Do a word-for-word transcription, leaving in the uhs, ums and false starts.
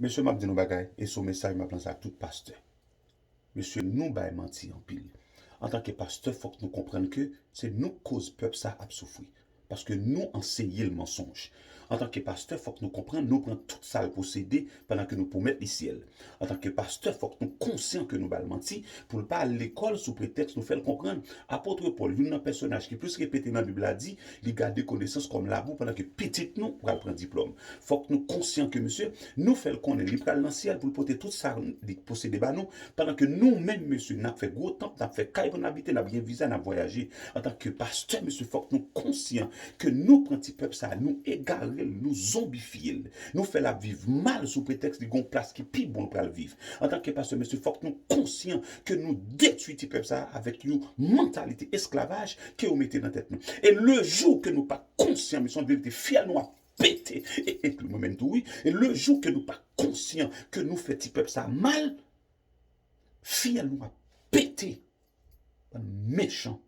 Mesye, m ap di nou bagay, e se yon mesaj m ap lanse ak tout pastè. Mesye, nou bay manti anpil. Antanke pastè, fòk nou konprann ke se nou k koz pèp sa ap soufri. Paske nou anseye l mansonj. Antanke pastè, fòk nou konprann nou pran tout sa l posede pandan ke nou pwomèt li syèl. Antanke pastè, fòk nou konsyan ke nou ba l manti pou l pa al lekòl sou pretèks nou fè l konprann. Apot Pòl, youn nan pèsonaj ki plis repete nan Bib la, di li gade konesans kòm labou pandan ke pitit nou pral pran diplòm. Fòk nou konsyan ke, mesye, nou fè l konnen li pral nan syèl pou l pote tout sa li posede ba nou, pandan ke nou menm, mesye, n ap fè gwo tanp, n ap fè kay pou n abite, n ap gen viza, n ap vwayaje. Antanke pastè, mesye, fòk nou konsyan ke nou pran ti pèp sa, nou egare l, nou zonbifye l. Nou fè l ap viv mal sou pretèks li gon plas ki pi bon l pral viv. Antanke pastè, mesye, fòk nou konsyan ke nou detwi ti pèp sa avèk yon mantalite esklavaj ke yo mete nan tèt nou. E le jou ke nou pa konsyan, mesye, yon verite, fyèl nou ap pete, e enkli mwen menm tou, wi. E le jou ke nou pa konsyan ke nou fè ti pèp sa mal, fyèl nou ap pete. Bann mechan.